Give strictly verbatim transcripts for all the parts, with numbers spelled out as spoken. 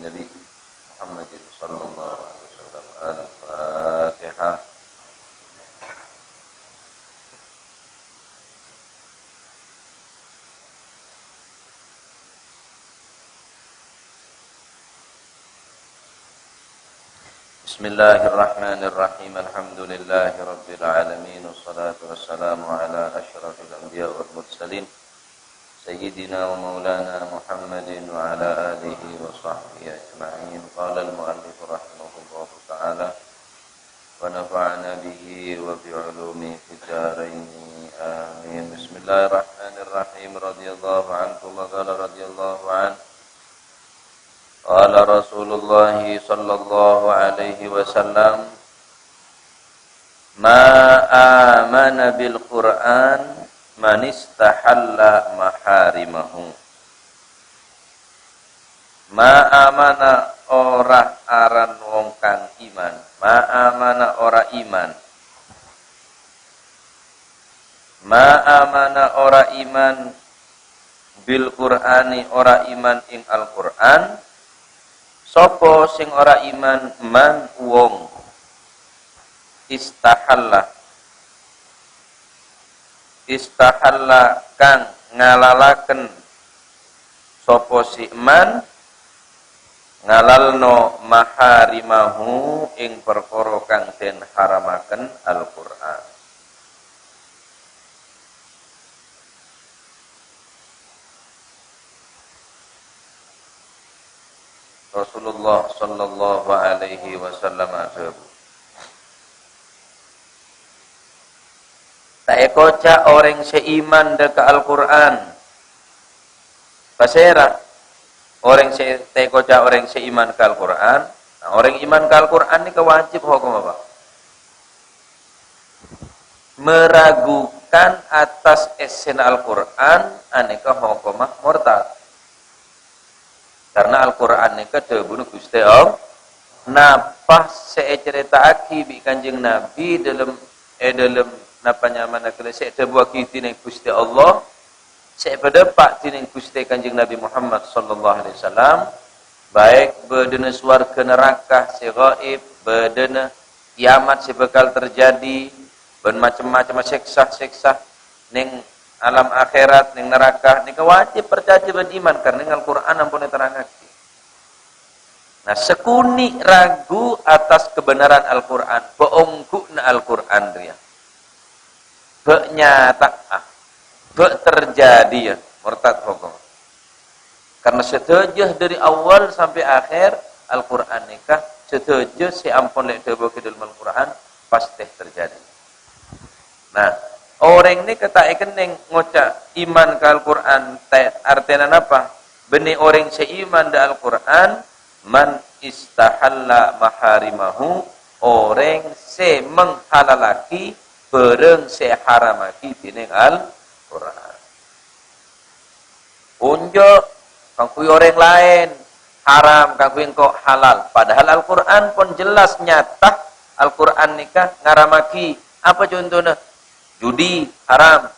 Nabi Muhammadin sallallahu alaihi wasallam. Al-Fatihah. بسم الله الرحمن الرحيم. الحمد لله رب العالمين، والصلاة والسلام على أشرف الأنبياء والمرسلين، سيدنا ومولانا محمد وعلى آله وصحبه أجمعين. قال المؤلف رحمه الله تعالى، ونفعنا به وبعلومه في الدارين. آمين. بسم الله الرحمن الرحيم. رضي الله عنكم، وقال رضي الله عنه، قال رسول الله صلى الله عليه وسلم، ما آمن بالقرآن من استحل محارمه. Ma amana ora aran wong kang iman. Ma amana ora iman. Ma amana ora iman bil Qur'ani, ora iman ing Al-Qur'an. Sapa sing ora iman? Man, wong. Istahalla. Istahalla, kang ngalalaken. Sapa si man ngalalno maharimahu ing perkara kang den haramaken Al-Qur'an. Rasulullah sallallahu alaihi wasallam adhâbu, "Ta' èkoca' orèng sè iman dâ' ka Al-Qur'an." Pasèra? Orèng sè, ta' èkoca' orèng sè iman ka Al-Qur'an. Nah, orèng iman ka Al-Qur'an nèka wajib hokomma apa? Meragukan atas èssèna Al-Qur'an, anèka hokomma mortad. Karena Al-Qur'an nèka dhâbuna Ghustè Allah. Napa sè ècarèta'aghi bi' Kanjeng Nabi dâlem, è dâlem napa nyamana ghellâ' sè èdhâbuwaghi dhinèng Ghustè Allah, sè èpadâpa' dhinèng Ghustè Kanjeng Nabi Muhammad sallallahu alaihi wasallam, baik bâdâna sowarghâ naraka sè ghaib, bâdâna kiamat sè bhâkal terjadi, bân macem-macem sèksa-sèksa nèng alam akhèrat, nèng naraka, nèka wajib parcajâ bân iman, karna nèng Al-Qur'an ampon èterrangaghi. Nah, sakonè' ragu atas kebenaran Al-Qur'an, paongghu'na Al-Qur'an rèya. Bâ' nyata'a, bâ' terjadi, ya, mortad hokom. Karna sadhâjâ dâri awal sampè' akhèr Al-Qur'an nèka, sadhâjâ sè ampon lè' dhâbuwaghi dâlem Al-Qur'an, pastè terjadi. Nah, orèng nèka ta' èkennèng ngoca' iman ka Al-Qur'an, ta-, artèna napa? Bânnè orèng sè iman dâ' Al-Qur'an, man istahalla maharimahu, orèng sè menghalalaghi bhârâng sè èharamaghi dhinèng Al-Qur'an. Onjhâ' kaangghuy orèng laèn, haram, kaangghuy engko' halal. Padahal Al-Qur'an pon jelas nyata, Al-Qur'an nèka ngaramaghi. Apa contona? Judi, haram.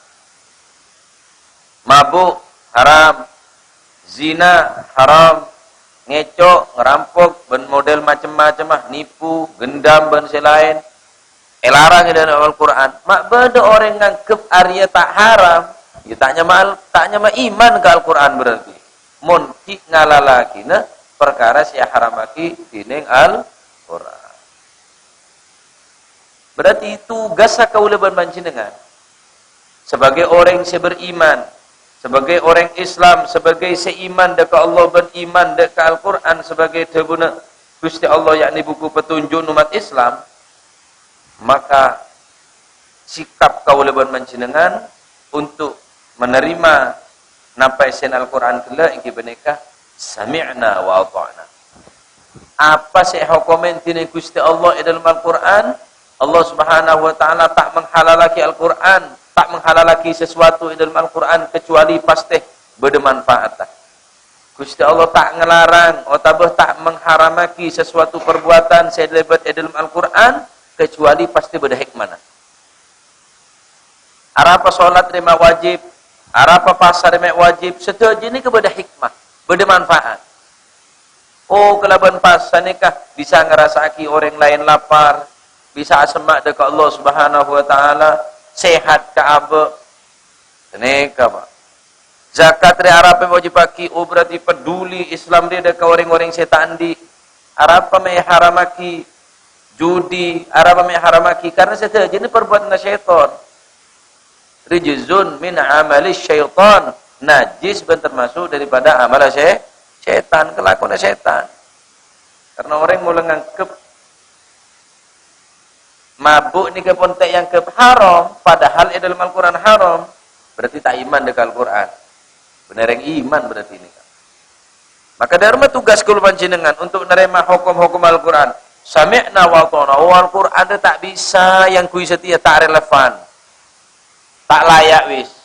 Mabuk, haram. Zina, haram. Ngèco', ngarampok, bân model macem-macem, ah, nipu, gendam, bân sè laèn. Èlarang è dâlem Al-Qur'an. Ma' bâdâ orèng nganggep arèya ta' haram, ya ta' nyama al-, ta' nyama iman ka Al-Qur'an berarti. Mon ghi' ngalalaghina parkara sè èharamaghi dhinèng Al-Qur'an. Berarti tugassa kaulâ bân panjhennengngan sebagai orèng sè beriman, sebagai orèng Islam, sebagai sè iman dâ' ka Allah bân iman dâ' ka Al-Qur'an sebagai dhâbuna Ghustè Allah, yakni buku petunjuk umat Islam, maka sikap kaulâ bân panjhennengngan untuk menerima napa èssèna Al-Qur'an ghellâ' èngghi panèka sami'na wa atha'na. Apa sè èhokomè dhinèng Ghustè Allah è dâlem Al-Qur'an, Allah Subhanahu wa Ta'ala ta' menghalalaghi Al-Qur'an, ta' menghalalaghi sesuatu è dâlem Al-Qur'an kecuali pastè bâdâ manfaatta. Ghustè Allah ta' ngalarang otabâ ta' mengharamaghi sesuatu perbuatan sè lèbât è dâlem Al-Qur'an, kecuali pastè bâdâ hikmana. Arapa solat rèya ma' wajib, arapa pasa rèya ma' wajib, sadhâjâ nèka bâdâ hikmah, bâdâ manfaat. Oh, kalabân pasa nèka bisa ngarassa'aghi orèng laèn lapar, bisa asemma' dâ' ka Allah Subhanahu wa Ta'ala, sehat ka abâ'. Ghânèka, Pak. Zakat rè arapa èwajibbhâghi? Oh, berarti peduli Islam rè dâ' ka orèng-orèng sè ta' andi'. Arapa mè' èharammaghi judi, arapa mè' èharammaghi? Karena sadhâjâna parbuatanna sètan. Rijzun min amali syaitan. Najis bân termasuk daripada amalla sè-, sètan, kelakuanna sètan. Karena orèng mula nganggep mabuk nèka pon ta' èanggep haram, padahal è dâlem Al-Qur'an haram, berarti ta' iman dâ' ka Al-Qur'an. Bânnè rèng iman berarti nèka. Maka dâ'remma tugas kaulâ panjhennengngan untuk narèma hokom-hokom Al-Qur'an. Sami'na wa ata'na. Oh, Al-Qur'an rè ta' bisa èangghuy satèya, ta' relevan. Ta' laya' wis.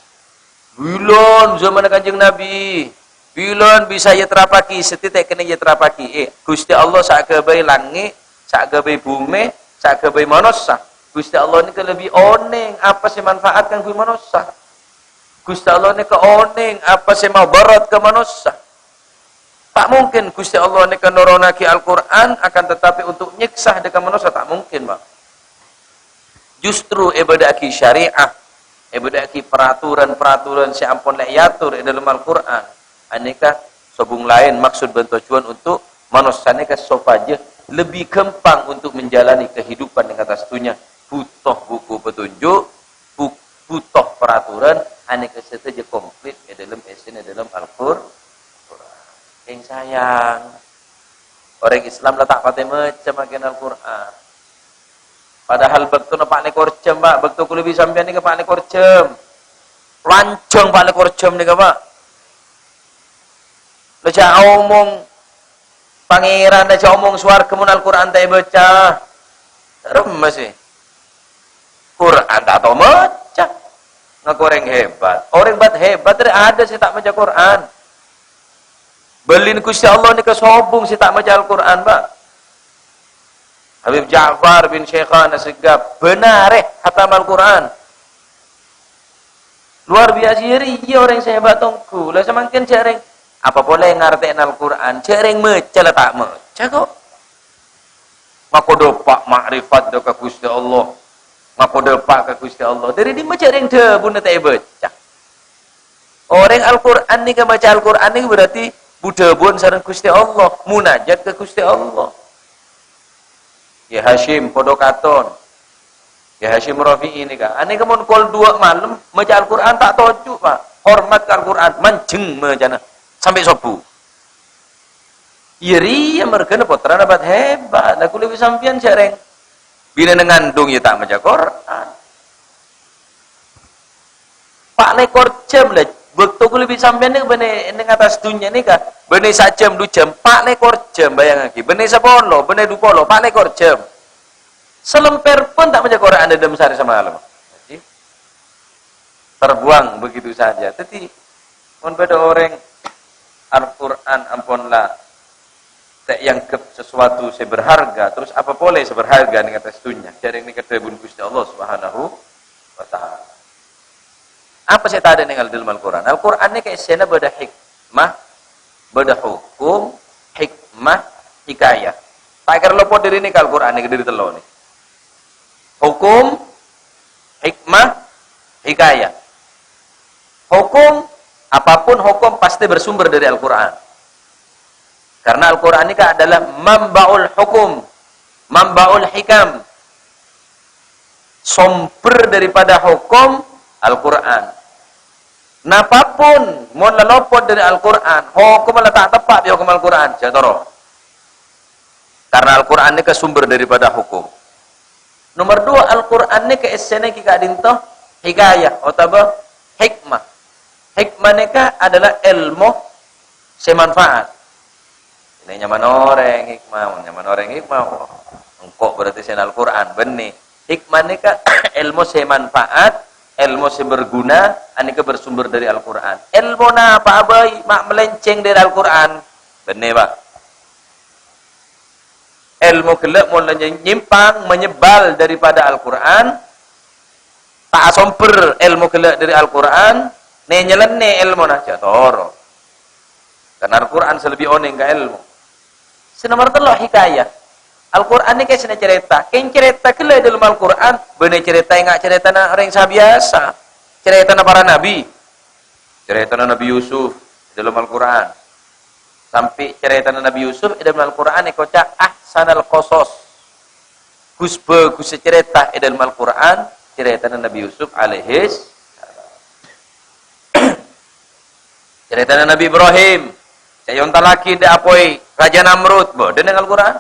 Bilân zamanna Kanjeng Nabi, bilân bisa èterrappaghi, satèya ta' kènè' èterrappaghi. Eh, Ghustè Allah sè aghâbây langngè', sè aghâbây bhumè, sè aghâbây manossa. Ghustè Allah nèka lebbi onèng apa sè manfaat kaangghuy manossa. Ghustè Allah nèka onèng apa sè madharat ka manossa. Ta' mungkin Ghustè Allah nèka noronaghi Al-Qur'an, akan tetapi untuk nyèksa dâ' ka manossa, ta' mungkin, Pak. Justru èbâdâ'aghi syariat, èbâdâ'aghi peraturan-peraturan sè ampon la èator è dâlem Al-Qur'an. Anèka sobung laèn maksud bân tojjhuwân untuk manossa nèka sopajâ lebbi ghâmpang untuk menjalani kehidupan è attas dhunnya. Bhuto buku petunjuk, bu-, bhuto peraturan, anèka sadhâjâ komplit è dâlem èssèna è dâlem Al-Qur-, Qur'an. Kèng sayang, orèng Islam la ta' patè maca mangkèn Al-Qur'an. Padahal bâktona pa' lèkor jam, Pak. Bâkto kaulâ bi' sampèyan nèka pa' lèkor jam. Lanjhâng pa' lèkor jam nèka, Pak. La jhâ' omong Pangèran, la jhâ' omong sowarghâ mon Al-Qur'an ta' èbâca. Remma sè. Qur'an ta' tao maca. Ngako orèng hebat. Orèng bât hebat rè adâ' sè ta' maca Qur'an. Bâlina Ghustè Allah nèka sobung sè ta' maca Al-Qur'an, Pak. Habib Ja'far bin Syaikhana Segaf, bân arè hatam Al-Qur'an. Luar biasa, iyâ rèya orèng sè hebat ongghu. La samangkèn jhâ' rèng, apa polè ngartè'na Al-Qur'an, jhâ' rèng maca la ta' maca, kok. Mako dâpa' ma'rifat dâ' ka Ghustè Allah. Mako dâpa' ka Ghustè Allah. Dâri dimma jhâ' rèng dhâbuna ta' èbâca? Orèng Al-Qur'an nèka maca Al-Qur'an nèka berarti bu-dhâbuwân sareng Ghustè Allah, munajat ka Ghustè Allah. Kè Hasyim, padâ katon. Kè Hasyim Rafi'i nèka. Anèka mon kol duwâ' malem, maca Al-Qur'an ta' toju', Pak. Hormat ka Al-Qur'an, manjheng macana. Sampè' sobbhu. Iyâ rèya marghâna pottrana bât hebat. La kaulâ bi' sampèyan jhâ' rèng. Binèna ngandung ya ta' maca Qur'an. Pa' lèkor jam la, bâkto kaulâ bi' sampèyan nèka bânnè neng attas dhunnya nèka, bânnè sajam, du jam, pa' lèkor jam, bâjângaghi, bânnè sapolo, bânnè du polo, pa' lèkor jam. Salèmper pon ta' maca Qur'an dâlem sarè samalem. Jadi, terbuang begitu saja. Jadi, mon bâdâ orèng Al-Qur'an ampon la ta' èangghep sesuatu sè berharga, terus apa polè sè berharga neng attas dhunnya? Jhâ' rèng nèka dhâbuna Ghustè Allah Subhanahu wa Ta'ala. Apa sè tadâ' neng dâlem Al-Qur'an? Al-Qur'an nèka èssèna bâdâ hikmah, bâdâ hukum, hikmah, hikayah. Ta' kèra lopot dâri nèka Al-Qur'an nèka dâri tello' nèka. Hukum, hikmah, hikayah. Hukum, apapun hukum pasti bersumber dari Al-Qur'an. Karena Al-Qur'an nèka adalah manba'ul hukum, manba'ul hikam. Sombher daripada hokom Al-Qur'an. Napapun mon la lopot dâri Al-Qur'an, hokomma la ta' teppa' bi' hokom Al-Qur'an, jhâ' toro. Karena Al-Qur'an nèka sumber daripada hukum. Nomor dua, Al-Qur'an nèka èssèna ghi' ka'dinto hikayah otabâ hikmah. Hikmah nèka adalah èlmo sè manfaat. Ini nyaman orèng hikmah, nyaman orèng hikmah. Wah, engko' berarti sèna Al-Qur'an, bânnè. Hikmah nèka èlmo sè manfaat, èlmo sè berguna, anèka bersumber dari Al-Qur'an. Èlmo napa bhâi ma' melenceng dari Al-Qur'an? Bânnè, Pak. Èlmo ghellâ' mon la ny-, nyimpang, menyebbal daripada Al-Qur'an, ta' asombher èlmo ghellâ' dâri Al-Qur'an, nè-, nyelennè èlmona, jhâ' toro. Karena Al-Qur'an sè lebbi onèng ka èlmo. Sè nomer tello' hikayah. Al-Qur'an nèka sèna carèta. Kèng carèta ghellâ' è dâlem Al-Qur'an, bânnè carèta enga' carètana orèng sabiyasa. Carètana para nabi. Carètana Nabi Yusuf è dâlem Al-Qur'an. Sampè' carètana Nabi Yusuf è dâlem Al-Qur'an èkoca' ahsanal qasas. Ghus-bhâghussâ carèta è dâlem Al-Qur'an, carètana Nabi Yusuf alaihis salam. Carètana Nabi Ibrahim, sè èontallaghi dâ' apoy Raja Namrud, bâdâ neng Al-Qur'an.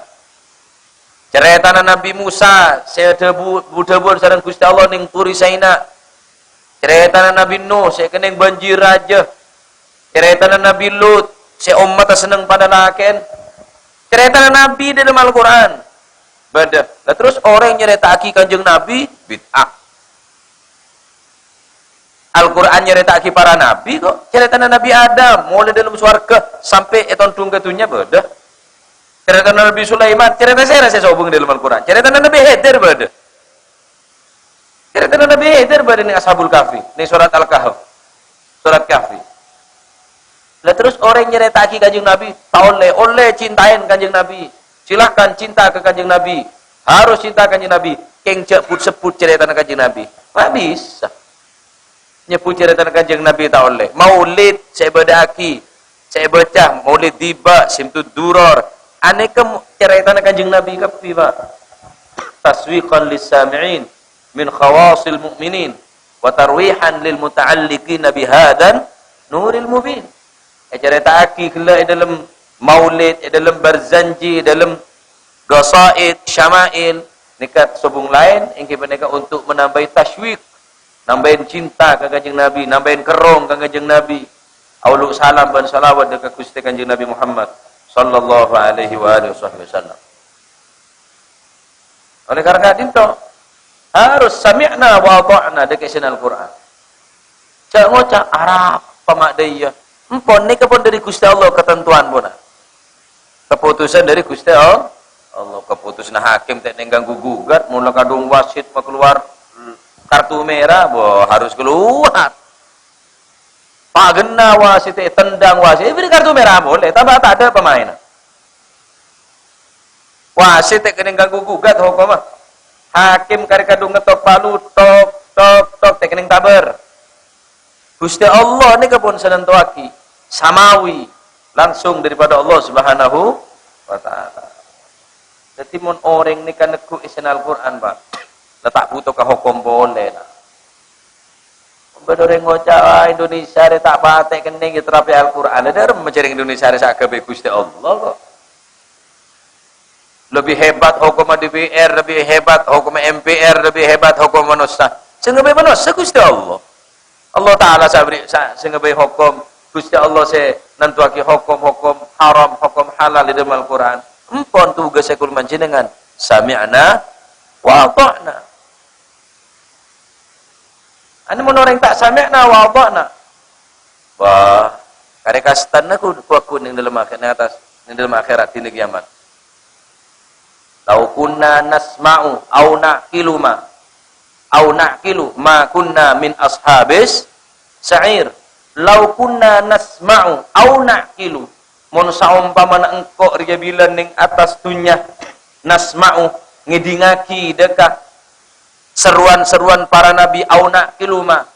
Carètana Nabi Musa, sè dhâbu-, bu-dhâbuwân sareng Ghustè Allah neng Turi Saina. Carètana Nabi Nuh, sè kennèng banjir rajâ. Carètana Nabi Lut, sè ommatta senneng padâ lakèn. Carètana Nabi dâlem Al-Qur'an. Bâdâ. Lah terros orèng nyarèta'aghi Kanjeng Nabi, bid'ah. Al-Qur'an nyarèta'aghi para nabi kok. Carètana Nabi Adam, molaè dâlem sowarghâ sampè' ètondhung ka dhunnya, bâdâ. Carètana Nabi Sulaiman, carèta sèra sè sobung dâlem Al-Qur'an? Carètana Nabi Khidir, bâdâ. Carètana Nabi Khidir bâdâ neng Ashabul Kahfi, neng surat Al-Kahf. Surat Kahfi. Lah terros orèng nyarèta'aghi Kanjeng Nabi, ta' ollè, ollè cintain Kanjeng Nabi. Silahkan cinta ka Kanjeng Nabi. Harus cinta Kanjeng Nabi. Kèng jhâ' but-sebbut carètana Kanjeng Nabi. Ma' bisa. Nyebbut carètana Kanjeng Nabi ta' ollè. Maulid sè èbâdâ'aghi, sè èbâca, maulid dibâ', Simtud Duror. Anèka mo-, carètana Kanjeng Nabi kabbhi, Pak. Taswiqan lis-sami'in min khawasil mu'minin wa tarwihan lil muta'alliqina bihadan nuril mubin. Ècarèta'aghi ghellâ' è dâlem maulid, è dâlem barzanji, è dâlem qasaid, syama'il, nèka sobung laèn, èngghi panèka untuk menambahi tasywiq, nambahin cinta ka Kanjeng Nabi, nambahin kerrong ka Kanjeng Nabi. Aolo' salam bân salawat dâ' ka Ghustè Kanjeng Nabi Muhammad sallallahu alaihi wa alihi wasahbihi wasallam. Oleh karena dinto, harus sami'na wa ata'na dâ' ka èssèna Al-Qur'an. Jhâ' ngoca', "Arapa ma' dâ' iyâ?" Empon, nèka pon dâri Ghustè Allah katantowan pona. Keputusan dâri Ghustè Allah. Allah, keputusan hakim ta' nèng ganggu gugat, mola kadhung wasit makalowar kartu merah, wah, harus keluar. Paghenna wasit, tendang wasit, èbèrri' kartu merah boleh, tambah tak ada pemain. Wasit ta' kennèng ganggu gugat hokomma. Hakim karè kadhung ngettok palu, tok, tok, tok, ta' kennèng tabâr. Ghustè Allah nèka pon sè nantowaghi, samawi, langsung daripada Allah Subhanahu wa Ta'ala. Dhâddhi, mon orèng nèka neggu' èssèna Al-Qur'an, Pak, la ta' bhuto ka hokom polè, la. Bâdâ orèng ngoca', "Ah, Indonesia rè ta' patè' kennèng, ya, terapè Al-Qur'an." Dhâ' remma jhâreng Indonesia rè sè aghâbây Ghustè Allah, kok. Lebih hebat hokomma D P R, lebih hebat hokomma M P R, lebih hebat hokom manossa. Sè ngaghâbây manossa Ghustè Allah. Allah Ta'ala sè aberri', sè, sè ngaghâbây hokom. Ghustè Allah sè nantowaghi hokom-hokom haram, hokom halal è dâlem Al-Qur'an. Empon tugas è kaulâ panjhennengngan. Sami'na wa ata'na. Anu, mon orèng ta' sami'na wa ata'na. Wah, karè kastana ku-, kuwagu neng dâlem akhè-, neng attas, neng dâlem akhèrat, dina kiyamat. "Lau kunna nasma'u au na'qilu ma, au na'qilu ma kunna min ashabis sa'ir." "Lau kunna nasma'u au na'qilu." Mon saompamana engko' rèya bilân neng attas dhunnya, nasma'u, ngèdingngaghi dâ' ka serowan-serowan para nabi, au na'qilu ma,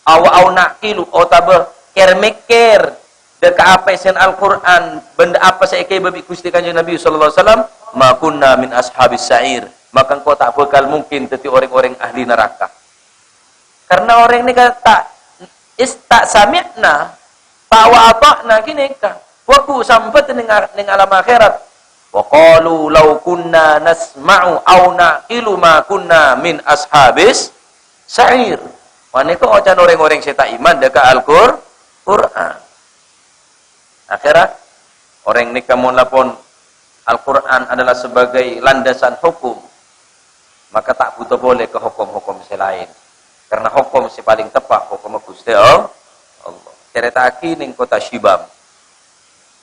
au, au na'qilu, otabâ kèr-mèkkèr dâ' ka apa èssèna Al-Qur'an, bân dâ' apa sè èkaèbâ bi' Ghustè Kanjeng Nabi sallallahu alaihi wasallam, "Ma kunna min ashabis sa'ir," maka engko' ta' bhâkal mungkin dhâddhi rèng-orèng ahli naraka. Karna orèng nèka ta', is-, ta' sami'na, ta' wa ata'na ghânèka. Wa ku sambhât neng a-, neng alam akhèrat. "Wa qalu law kunna nasma'u aw na'qilu ma kunna min ashabis sa'ir." Panèka ocan orèng-orèng sè ta' iman dâ' ka Al-Qur-, Qur'an. Akhèra, orèng nèka mon lapon Al-Qur'an adalah sebagai landasan hukum, maka ta' bhuto polè ka hokom-hokom sè laèn. Karna hokom sè palèng teppa' hokomma Ghustè All-, Allah. Carèta'aghi neng kottha Syibam.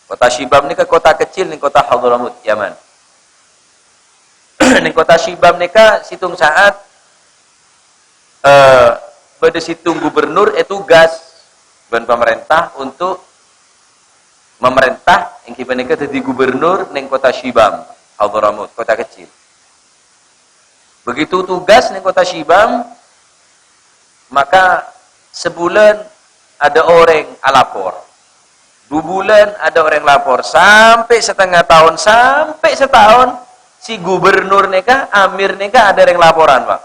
Kottha Syibam nèka kottha kecil neng kottha Hadramut, Yaman. Neng kottha Syibam nèka sèttong sa'at eh, bâdâ sèttong gubernur ètugas bân pamarènta untuk Memerintah, èngghi panèka dhâddhi gubernur neng kota Shibam, Hadramaut, kota kecil. Begitu tugas neng kota Shibam, maka sebulan ada orèng alapor. Dua bulan ada orèng lapor. Sampai setengah tahun, sampai setahun, si gubernur nèka, amir nèka ada orèng laporan, Pak.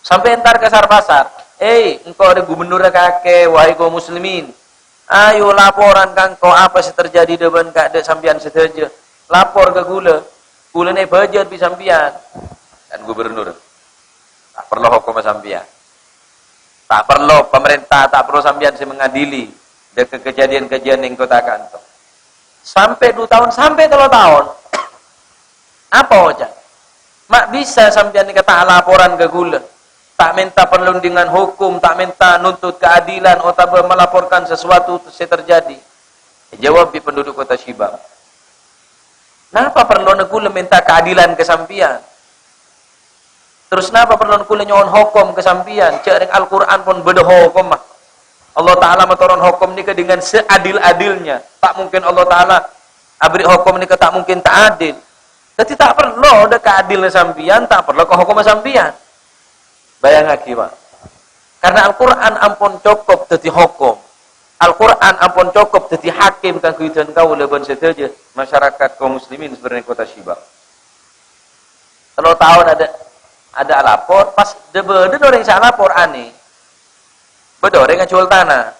Sampai entar ka sar-pasar. "Hei, engko' arè gubernur kakè, wahai kaum muslimin. Ayo laporan ka engko' apa sè terjadi dâ' bân ka dâ' sampèyan sadhâjâ. Lapor ka ghulâ. Ghulâ nè bâjâr bi' sampèyan." Kan gubernur. "Ta' parlo hokomma sampèyan. Ta' parlo pamarènta, ta' parlo sampèyan sè mengadili dâ' ka-, kejadian-kejadian neng kota kanto." Sampai dua tahun, sampai tello taon. Apa oca'na? "Ma' bisa sampèyan nèka ta' laporan ka ghulâ, ta' mènta perlindungan hukum, ta' mènta nuntut keadilan, otabâ melaporkan sesuatu sè terjadi?" Èjâwâb bi' penduduk kota Shibam, "Napa parlona ghulâ mènta keadilan ka sampèyan? Terros napa parlona ghulâ nyo'on hokom ka sampèyan? Jhâ' rèng Al-Qur'an pon bâdâ hokomma. Allah Ta'ala matoron hokom nèka dengan seadil-adilnya. Ta' mungkin Allah Ta'ala aberri' hokom nèka ta' mungkin ta' adil. Dhâddhi ta' parlo dâ' kaadilna sampèyan, ta' parlo ka hokomma sampèyan." Bayangaghi, Pak. Karena Al-Qur'an ampon cokop dhâddhi hokom. Al-Qur'an ampon cokop dhâddhi hakim kaangghuy dhân kaulâ bân sadhâjâ masyarakat kaum muslimin sè bâdâ neng kota Shibam. Tello taon ada, ada alapor, pas dâ-, bâdâ orèng sè alapor anè. Bâdâ orèng ajhuwâl tana.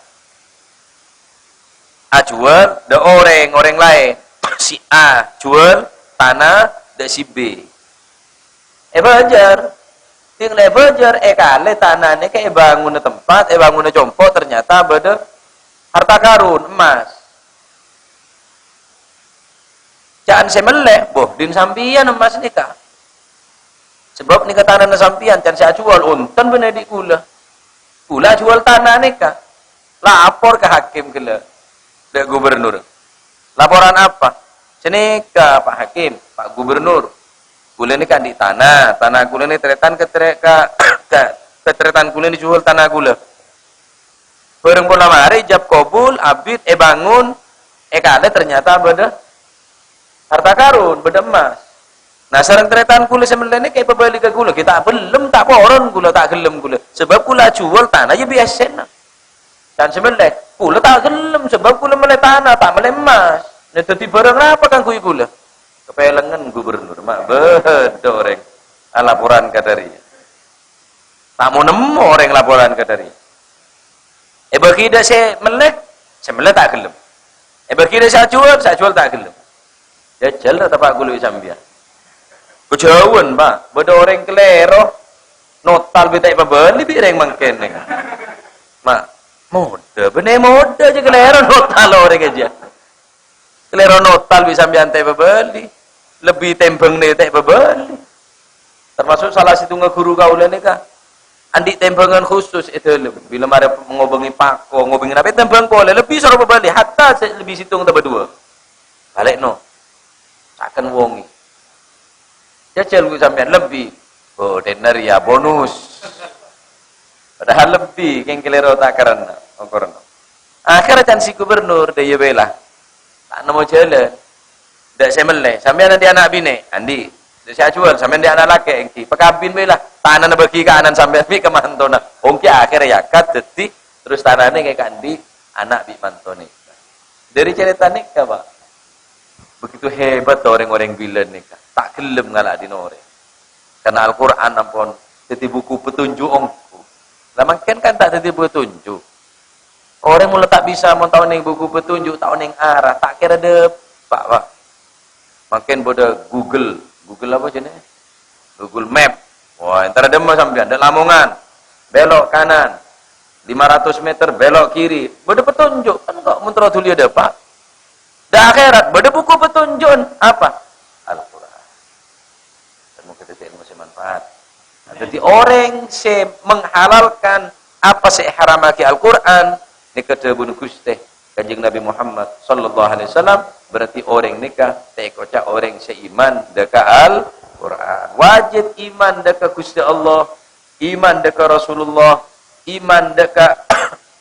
Ajhuwâl dâ' orèng, orèng laèn. Si A jhuwâl tana dâ' si B. Èbâjâr. Dhing la èbâjâr, èkalè tanana kè èbângona tempat, èbângona compo', ternyata bâdâ harta karun, emmas. Ca'na sè mellè, "Boh, dhing sampèyan emmas nèka. Sabâb nèka tanana sampèyan, ca'na sè ajhuwâl, onten bânnè dhi' ghulâ. Ghulâ ajhuwâl tana nèka." Lapor ka hakim ghellâ', dâ' gubernur. "Laporan apa?" "Sanèka, Pak Hakim, Pak Gubernur. Ghulâ nèka andi' tana, tana ghulâ nè tarètan ka tarè-, ka, ka, ka tarètan ghulâ nè jhuwâl tana ghulâ. Bârâng pola marè, ijab kabul, abit, èbângon, èkalè, ternyata bâdâ harta karun, bâdâ emmas. Nah, sareng tarètan ghulâ sè mellè nèka èpabâli ka ghulâ, ghi' ta' ghellem, ta' poron ghulâ, ta' ghellem ghulâ. Sabâb ghulâ ajhuwâl tana iyâ bi' essèna. Ca'na sè mellè, ghulâ ta' ghellem, sabâb ghulâ mellè tana, ta' mellè emmas. Nè dhâddhi bârâng napa kaangghuy ghulâ?" Kapèlengngen gubernur, ma' bâdâ orèng alaporan ka dâri. Ta' mo nemmo orèng laporan ka dâri. Èbâgi dâ' sè mellè, sè mellè ta' ghellem. Èbâgi dâ' sè ajhuwâl, sè ajhuwâl ta' ghellem. Jhâjhâl ta' teppa' ghulâ bi' sampèyan. Kajhâuwân, Pak. Bâdâ orèng kalèro, notal bi' ta' èpabâli bi' rèng mangkèn, nèng. Ma', modâ, bânnè modâ jhâ' kalèro notal orèng jhâ. Kalèro notal bi' sampèyan ta' èpabâli. Lebbi tèmbhâng nè ta' èpabâli. Termasuk salah sèttongnga ghuru kaulâ nèka. Andi' tèmbhângan khusus è dâlem. Bilâ marè ngobângè pako, ngobângè napa, tèmbhâng polè. Lebbi soro pabâli. Hatta sè lebbi sèttong otabâ duwâ'. Palè'no. Saken wongè. Jhâjhâl ghu sampèyan lebbi. Oh, dènner ya bonus. Padahal lebbi, kèng kalèro takaranna, okoranna. Akhèrra can si gubernur, dâ' iyâ bhâi la. Ta' nemmo jhâlân. Dâ' sè mellè, sampèyan andi' ana' binè', andi'. Dâ' sè ajhuwâl, sampèyan andi' ana' lakè', ènggi. Pakabin bhâi la. Tanana bâgi ka ana'na sampèyan bi' ka mantona. Ongghi akhèrra èakad dhâddhi, terros tanana ènggi èandi' ana' bi' mantona. Dâri carèta nèka, Pak. Begitu hebat orèng-orèng bilân nèka. Ta' ghellem ngala' dhin orèng. Karena Al-Qur'an ampon dhâddhi buku petunjuk ongghu. Lah mangkèn kan ta' dhâddhi petunjuk. Orèng mon la ta' bisa mon ta' onèng buku petunjuk, ta' onèng arah, ta' kèra dâpa', Pak. Mangkèn bâdâ Google. Google apa jenenge? Google Map. Wah, entara dâmma sampèyan, dâ' Lamongan. Belok kanan. Lima ratus meter, belok kiri. Bâdâ petunjuk. Kan kok mon terro dhuli dâpa'. Dâ' akhèrat, bâdâ buku petunjuk. Apa? Al-Qur'an. Dan mungkin itu ilmu sè manfaat. Nah, jadi orang sè menghalalkan apa sè èharamaghi Al-Qur'an, nèka dhâbuna Ghustè Kanjeng Nabi Muhammad sallallahu alaihi wasallam, berarti orang nèka ta' èkoca' orang sè iman dâ' ka Al-Qur'an. Wajib iman dâ' ka Ghustè Allah, iman dâ' ka Rasulullah, iman dâ' ka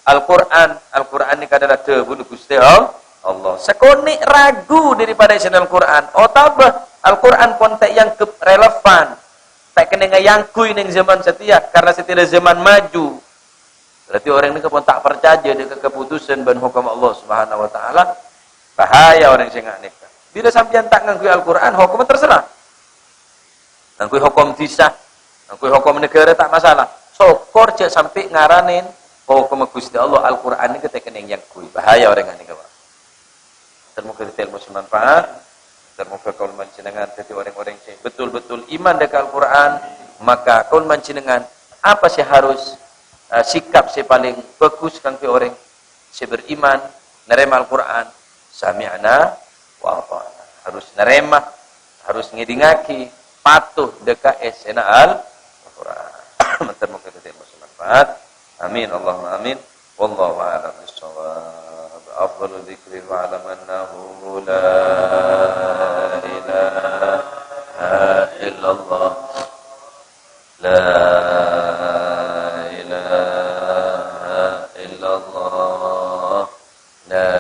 Al-Qur'an, Al-Qur'an nèka adalah dhâbuna Ghustè All-, Allah. Sakonè' ragu daripada isèna Al-Qur'an, otabâ Al-Qur'an pon ta' èangghep relevan, ta' kennengnga èangghuy neng zaman satèya, karena satèya zaman maju. Berarti orèng nèka pon ta' parcajâ dâ' ka kaputusan bân hokom Allah Subhanahu wa Ta'ala. Bahaya orèng sè nga' nèka. Bilâ sampèyan ta' ngangghuy Al-Qur'an, hokomma terserah. Ngangghuy hokom dhisa, ngangghuy hokom naghârâ ta' masalah. Sokor jhâ' sampè' ngaranè hokomma Ghustè Allah, Al-Qur'an nèka ta' kennengnga èangghuy. Bahaya orèng nga' nèka, Pak. Ter-moga dhâddhi ilmu sè manfaat. Ter-moga kaulâ panjhennengngan dhâddhi orèng-orèng sè betul-betul iman dâ' ka Al-Qur'an. Maka kaulâ panjhennengngan, apa sè harus, eh, sikap sè palèng bhâghus kaangghuy orèng sè beriman, narèma Al-Qur'an? Sami'na wa ata'na. Harus narèma, harus ngèdingaghi, patuh dâ' ka èssèna Al-Qur'an. Ter-moga dhâddhi ilmu sè manfaat. Amin, Allahumma amin. Wallahu a'lam bishawab. Afdalu dzikri fa'lam annahu la ilaha illallah. La ilaha illallah. La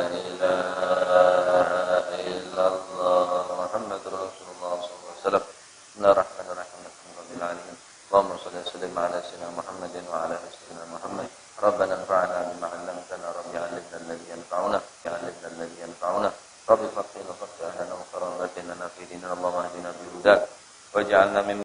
ilaha illallah. Muhammadur Rasulullah sallallahu alaihi wasallam. Bismillahirrahmanirrahim. Alhamdulillahirabbil alamin. Allahumma shalli wa sallim ala sayyidina Muhammadin wa ala ali sayyidina Muhammad. Rabbana anfa'na bima 'allamtana, Rabbi 'allimna alladzi yanfa'una, Rabbi 'allimna alladzi yanfa'una. Rabbi faqqihna wa faqqih ahlana wa qarrabatina fi dinina. Allahumma hdina bi hudak. Waj'alna mimman